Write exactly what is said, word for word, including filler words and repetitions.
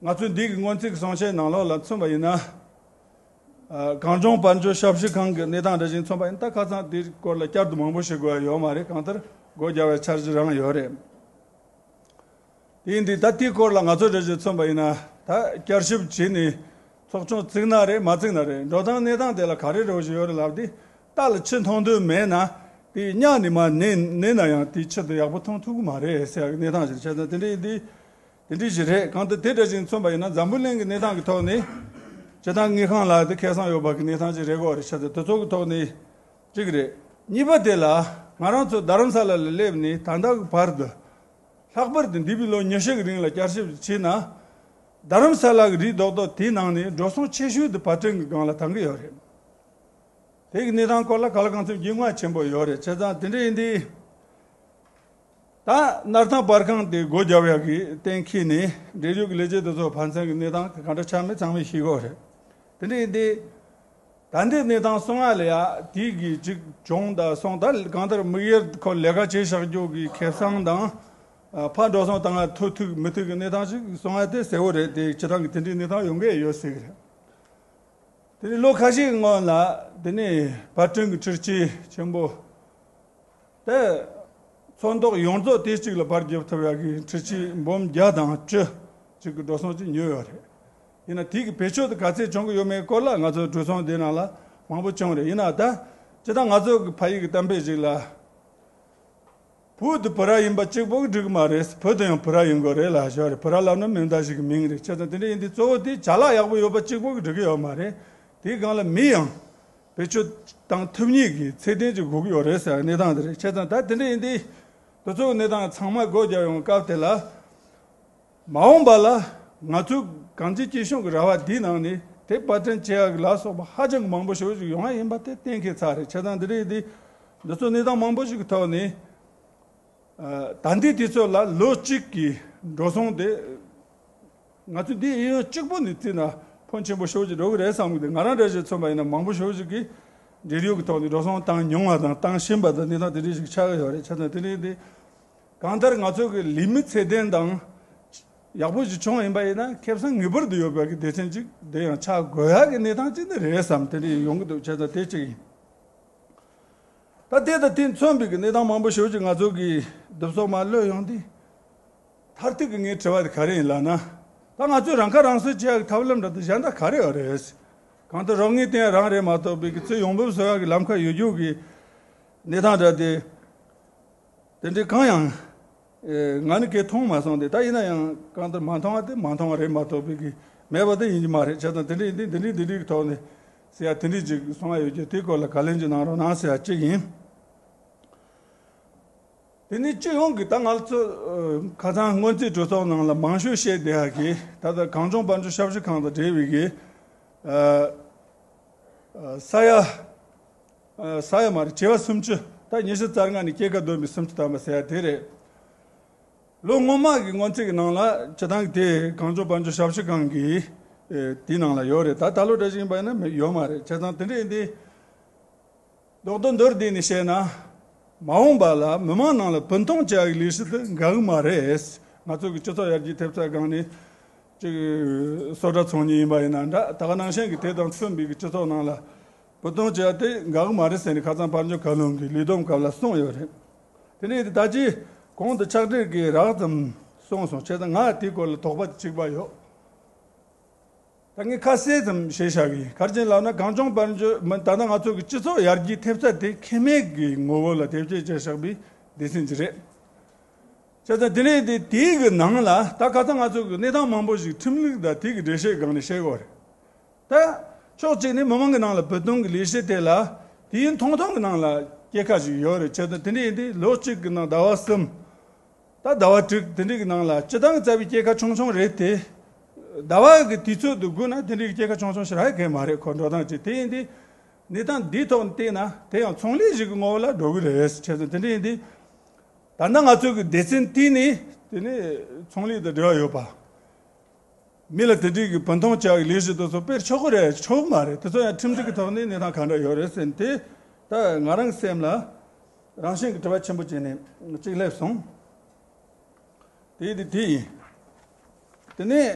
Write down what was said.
ང་ཚོས་འདི་གི་སྔོན་རྩིས་ཀྱི་གསུང་བཤད་ནང་ལོགས་ལ་མཚོན་པ་ཡིན་ན། ཨ། གངས་ལྗོངས་དཔལ་འབྱོར་ཞབས་ཞུ་ཁང་གི་གནས་སྟངས་འདྲ་ཞིག་མཚོན་པ་ཡིན་ན། ད་ཁ་སང་དེའི་སྐོར་ལ་བསྐྱར་དུ་མང་པོ་ཞིག་དགོས་ཡ་ཡོད་མ་རེད། གང་ལྟར་སྒོ་རྒྱག་པའི་འཆར་གཞི་རང་ཡོད་རེད། དེ་ཡིན་དུས་ད་དེའི་སྐོར་ལ་ང་ཚོ་འདྲ་ཞིག་མཚོན་པ་ཡིན་ན། ད་བསྐྱར་ཞིབ་བྱས་ནས་ཚོགས་ཆུང་བཙུགས་ན་རེད་མ་བཙུགས་ན་རེད། འགྲོ་སྟངས་གནས་སྟངས་དེ་ལ་ག་རེ་རེ་བ་ཞིག་ཡོད་རེད་ལབ་དུས། རྟ་ལ་ཆུ་འཐུང་འདོད་མེད་ན། དེ་གཉའ་ནས་མར་མནན་མནན་ན་ཡང་དེའི་ཆུ་དེ་ཡག་པོ་འཐུང་ཐུབ་ཀྱི་མ་རེད་ཟེར་ཡག་གི་གནས་སྟངས་ཤིག་བྱས་ཙང་། དེ་འདྲ་ཡིན་དུས། དེ་འདྲ་ཞིག་རེད། གང་ལྟར་དེ་འདྲ་ཞིག་མཚོན་པ་ཡིན་ན། འཛམ་བུ་གླིང་གི་གནས་སྟངས་ཀྱི་ཐོག་ནས་སྤྱིར་བཏང་དངུལ་ཁང་ལ་དེ་ཁེ་བཟང་ཡོད་པ་གི་གནས་སྟངས་ཅིག་རེད་གོ་རེད། བྱས་ཙང་དེ་ཚོ་གི་ཐོག་ནས་གཅིག་རེད། གཉིས་པ་དེ་ལ་ང་རང་ཚོ་རྡ་རམ་ས་ལ་ལ་སླེབས་ནས་ད་ལྟ་གི་བར་དུ། ལྷག་པར་དུ་འདས་པའི་ལོ་ཉི་ཤུ་གི་རིང་ལ་བསྐྱར་ཞིབ་བྱས་ན། རྡ་རམ་ས་ལ་གི་རི་རྡོག་རྡོག་དེའི་ནང་ནས་འགྲོ་སོང་ཆེ་ཤོས་དེ་བར་སྐྲུན་གྱི་སྒང་ལ་བཏང་གི་ཡོད་རེད། དེ་གི་གནས་སྟངས་སྐོར་ལ་ག་ལ་གང་འཚམ་རྒྱུས་མངའ་ཆེན་པོ་ཡོད་རེད། བྱས་ཙང་དེ་འདྲ་ཡིན་དུས། ད་སྣར་ཐང་པར་ཁང་དེ་སྒོ་རྒྱབ་ཡག་གི་གཏན་འཁེལ་ནས་འབྲེལ་ཡོད་ཀྱི་ལས་བྱེད་དེ་ཚོ་ཕན་ཚུན་གྱི་གནས་སྟངས་ག་འདྲ་ཆགས་མེད་ཚང་མས་ཤེས་ཀྱི་ཡོད་རེད། དེ་འདྲ་ཡིན་དུས། ད་ལྟའི་གནས་སྟངས་སོང་ང་ལ་ཡ་དེ་གི་ཅིག་བྱུང་ད་སོང་། ད་གང་ལྟར་དམིགས་ཡུལ་ཁོ་ལས་ཀ་བྱེད་བཞག་རྒྱུ་གི་ཁེ་བཟང་དང་། ཨ། ཕར་འགྲོ་སོང་བཏང་ང་ཐུབ་ཐུབ་མི་ཐུབ་ཀྱི་གནས་སྟངས་ཅིག་སོང་ང་དེ་གསལ་བོ་རེད། དེ་སྤྱིར་བཏང་གི་དེ་འདྲའི་གནས་སྟངས་ཡོང་གི་ཡོད་ཟེར་གི་རེད། དེ་ནས་ལོ་ཁ་ཤས་ཀྱི་སྔོན་ལ་དེ་ནས་བར་སྐྲུན་གྱི་འཕྲུལ་ཆས་ཆེན་པོ་དེ་ཚོན་མདོག་ཡོངས་རྫོགས་དེ་གཅིག་ལ་པར་རྒྱབ་ཐུབ་ཡག་གི་འཕྲུལ་ཆས་འབུམ་བརྒྱ་དང་བཅུ་གཅིག་གི་འགྲོ་སོང་ཅིག་ཉོས་ཡོད་རེད། ཡིན་ན་དེ་གི་བེད་སྤྱོད་དེ་ག་ཚད་བྱུང་གི་ཡོད་མེད་སྐོར་ལ་ང་ཚོ་གྲོས་ཚོགས་འདི་ནང་ལ་མང་པོ་བྱུང་རེད། ཡིན་ན་ད་སྤྱིར་བཏང་ང་ཚོ་གི་ཕ་ཡུལ་གྱི་གཏམ་དཔེ་ཞིག་ལ། བུ་དེ་བུ་ར་ཡིན་པ་གཅིག་པོ་གིས་འགྲིག་གི་མ་རེད། བུ་དེ་ཡང་བུ་ར་ཡིན་དགོས་རེད་ལབ་ཞོར་རེད། བུ་ར་ལབ་ན་མིང་བརྡ་ཞིག་གི་མིང་རེད། བྱས་ཙང་དེ་འདྲ་ཡིན་དུས་གཙོ་བོ་དེ་ཅ་ལག་ཡག་པོ་ཡོད་པ་གཅིག་པོ་གིས་འགྲིག་གི་ཡོད་མ་རེད། དེའི་སྒང་ལ་མི་ཡང་བེད་སྤྱོད་བཏང་ཐུབ་མཁན་གྱི་ཚད་ལྡན་ཅིག་དགོས་ཀྱི་ཡོད་རེད་ཟེར་གནས་སྟངས་དེ་རེད། བྱས་ཙང་ད་དེ་འདྲ་ཡིན་དུས་དེ་ཚོའི་གནས་སྟངས་ཚང་མ་སྒོ་རྒྱབ་ཡོང་སྐབས་དེ་ལ། མ་འོངས་པ་ལ་ང་ཚོའི་གངས་ཅན་སྐྱིད་གཤོངས་ཀྱི་ར་བ་འདིའི་ནང་ནས་དེ་པར་སྐྲུན་བྱེད་ཡག་ལ་སོགས་པ་ཧ་ཅང་གི་མང་པོ་ཞེ་པོ་ཞིག་ཡོང་ཡ་ཡིན་པ་དེ་གཏན་འཁེལ་ཚར་རེད། བྱས་ཙང་འདི་རེད་དེ། འདི་ཚོ་གནས་སྟངས་མང་པོ་ཞིག་གི་ཐོག་ནས། ཨ། ད་ལྟའི་དུས་ཚོད་ལ་ལོ་གཅིག་གི་འགྲོ་སོང་དེ། ང་ཚོས་འདི་ཨེ་ཡོན་གཅིག་པོ་ནས་བརྩིས་ན་ཕོན་ཆེན་པོ་ཞེ་པོ་ཅིག་འགྲོ་གི་རེད་བསམ་གི་འདུག་ང་རང་འདྲ་ཞིག་མཚོན་པ་ཡིན་ན་མང་པོ་ཞེ་པོ་ཞིག་གིས་འབྲེལ་ཡོད་ཀྱི་ཐོག་ནས་འགྲོ་སོང་བཏང་མྱོང་བ་དང་བཏང་བཞིན་པ་དང་གནས་སྟངས་དེ་འདྲ་ཞིག་ཆགས་ཀྱི་ཡོད་རེད། བྱས་ཙང་དེ་འདྲ་ཡིན་དུས། གང་ལྟར་ང་ཚོ་གི་ལས་མི་ཚད་ལྡན་དང་ཡག་པོ་ཞིག་བྱུང་ཡིན་པ་ཡིན་ན་ཁེ་བཟང་ངེས་པར་དུ་ཡོད་པའི་གི་སྡེ་ཚན་ཅིག་དེ་ཡང་ཆགས་དགོས་ཡག་གི་གནས་སྟངས་ཅིག་ནི་རེད་བསམ། དེ་འདྲ་ཡོང་གི་འདུག་བྱས་ཙང་དེ་གཅིག་ཡིན། ད་དེ་དང་དེ་མཚོན་པའི་གི་གནས་སྟངས་མང་པོ་ཞེ་པོ་ཅིག་ང་ཚོ་གི་གདུབ་སོ་མར་གློད་ཡོང་དུས། མཐར་ཐུག་གི་ངའི་དྲི་བ་དེ་ག་རེ་ཡིན་ལབ་ན། ད་ང་ཚོས་རང་ཁ་རང་གསོ་བྱེད་ཡག་གི་ཐབས་ལམ་འདྲ་དེ་གཞན་དག་ག་རེ་ཡོད་རེད། གང་ལྟར་རོགས་དངུལ་བཏོན་ཡག་རང་རེད་མ་གཏོགས་པའི་གི་ཚུར་ཡོང་འབབ་བཟོ་ཡག་གི་ལམ་ཁ་ཡོད་རྒྱུ་གི་གནས་སྟངས་འདྲ་དེ། དེ་འདྲའི་གང་ཡང་། ཨེ། ང་ནི་གས་མཐོང་མ་སོང་སྟེ། ད་ཡིན་ན་ཡང་གང་ལྟར་མ་མཐོང་བ་དེ་མ་མཐོང་བ་རེད་མ་གཏོགས་པའི་གི་མེད་པ་དེ་ཡིན་གྱི་མ་རེད། བྱས་ཙང་དེ་འདྲ་ཡིན་དུས་འདི་འདྲའི་འདི་འདྲའི་གི་ཐོག་ནས་ཟེར་ཡ་དེ་འདྲའི་ཅིག་གསུང་ཡ་ཡོད་ཀྱི། དེའི་སྐོར་ལ་བཀའ་ལན་ཅིག་གནང་རོགས་གནང་ཟེར་ཡ་གཅིག་ཡིན། དེ་ནས་སྤྱི་ཡོངས་ཀྱི་ད་ང་ཚོ་ཨ་ཁ་སང་སྔོན་རྩིས་གྲོས་ཚོགས་ནང་ལ་མང་ཤོས་བཤད་བསྡད་ཡག་གི་ད་ལྟ་གངས་ལྗོངས་དཔལ་འབྱོར་ཞབས་ཞུ་ཁང་དང་འབྲེལ་བའི་གི་ཨ་ཨ་ས་ཡ། ཨ་ས་ཡ་མ་རེད། བྱེ་བ་སུམ་ཅུ། ད་ཉི་ཤུ་རྩ་ལྔ་ནས་སྐྱེད་ཀ་བསྡོམས་པའི་སུམ་ཅུ་ཐམ་པ་ཟེར་ཡ་དེ་རེད། ལོ་སྔོན་མ་གི་སྔོན་རྩིས་ཀྱི་ནང་ལ་སྤྱིར་བཏང་གི་དེ་གངས་ལྗོངས་དཔལ་འབྱོར་ཞབས་ཞུ་ཁང་གི་ཨེ་དེའི་ནང་ལ་ཡོད་རེད། ད་ད་ལོ་འདྲ་ཞིག་ཡིན་པ་ཡིན་ན་མེད་ཡོད་མ་རེད། བྱས་ཙང་དེ་འདྲ་ཡིན་དུས། རྡོག་རྡོག་མདོར་བསྡུས་ནས་བཤད་ན། མ་འོངས་པ་ལ་མི་མང་ནང་ལ་བུན་གཏོང་བྱ་ཡག་ལས་གཞི་དེ་འགག་གི་མ་རེད། ང་ཚོ་གི་སྤྱི་ཚོགས་ཡར་རྒྱས་ཐེབས་རྩ་སྒང་ནས་ཅིག་སོ་ཊ་ཚོང་གཉེར་ཡིན་པ་ཡིན་ན་འདྲ། ད་ག་ནང་བཞིན་གྱི་དེ་དང་མཐུན་པའི་གི་སྤྱི་ཚོགས་ནང་ལ་བུན་གཏོང་བྱ་ཡག་དེ་འགག་གི་མ་རེད་ཟེར་ནས་ཁ་སང་དཔལ་འབྱོར་བཀའ་བློན་གྱིས་ལས་བསྡོམས་སྐབས་ལ་གསུངས་ཡོད་རེད། དེ་ནས་ད་ཅི་གོང་དུ་ཕྱག་བྲིས་ཀྱི་རགས་ཙམ་གསུངས་སོང་། བྱས་ཙང་ང་དེའི་སྐོར་ལ་དོགས་པ་དེ་གཅིག་པ་ཡོད། ད་ངས་ཁ་གསལ་ཙམ་བཤད་བཞག་གི་ཡིན། ག་རེ་བྱས་ལབ་ན་གངས་ལྗོངས་དཔལ་འབྱོར་མི་ད་ལྟ་ང་ཚོ་གི་སྤྱི་ཚོགས་ཡར་རྒྱས་ཐེབས་རྩ་དེ་ཁེ་མེད་ཀྱི་ངོ་བོ་ལ་དེབ་སྐྱེལ་བྱས་བཞག་པའི་སྡེ་ཚན་ཅིག་རེད། བྱས་ཙང་དེ་ནས་དེ་དེའི་གི་ནང་ལ་ད་ཁ་སང་ང་ཚོ་གི་གནས་སྟངས་མང་པོ་ཞིག་ཁྲིམས་ལུགས་དང་དེ་གི་འགྲེལ་བཤད་སྒང་ནས་བཤད་དགོས་རེད། ད་ཕྱོགས་གཅིག་ནས་མི་མང་གི་ནང་ལ་བུན་གཏོང་གི་ལས་གཞི་དེ་ལ་དུས་ཡུན་ཐུང་ཐུང་གི་ནང་ལ་སྐྱེད་ཀ་ཞིག་ཡོད་རེད། བྱས་ཙང་དེ་འདྲ་ཡིན་དུས་ལོ་གཅིག་གི་ནང་ཟླ་བ་གསུམ། ད་ཟླ་བ་དྲུག་དེ་འདྲ་གི་ནང་ལ་སྤྱིར་བཏང་གི་རྩ་བའི་སྐྱེད་ཀ་ཆུང་ཆུང་རེད་དེ། ཟླ་བ་གི་དུས་ཚོད་དུ་བགོས་ན་དེ་འདྲ་གི་སྐྱེད་ཀ་ཆུང་ཆུང་ཞིག་རག་གི་མ་རེད། ཁོ་འགྲོ་སྟངས་ཅིག་དེ་ཡིན་དུས། གནས་སྟངས་འདིའི་ཐོག་ནས་བལྟས་ན་དེ་ཡང་ཚོང་ལས་ཞིག་གི་ངོ་བོ་ལ་འགྲོ་གི་རེད་བྱས་ཙང་དེ་འདྲ་ཡིན་དུས། ད་ལྟ་ང་ཚོ་གི་སྡེ་ཚན་དེ་ནི་དེ་ནི་ཚོང་ལས་དང་འབྲེལ་བ་ཡོད་པ། མི་ལ་དེ་འདྲའི་གི་བུན་གཏོང་བྱ་བའི་ལས་གཞི་དེ་ཚོ་སྤེལ་ཆོག་གི་རེད་ཆོག་གི་མ་རེད། དེ་ཚོ་ཡང་ཁྲིམས་སྒྲིག་གི་ཐོག་ནས་གནས་སྟངས་ག་འདྲ་ཡོད་རེད་ཟེར་ནས་དེ་ད་ང་རང་སེམས་ལ་རང་བཞིན་གྱི་དྲི་བ་ཆེན་པོ་བྱས་ནས་གཅིག་སླེབས་སོང་། དེ་དེ་དེ་ཡིན། དེ་ནས་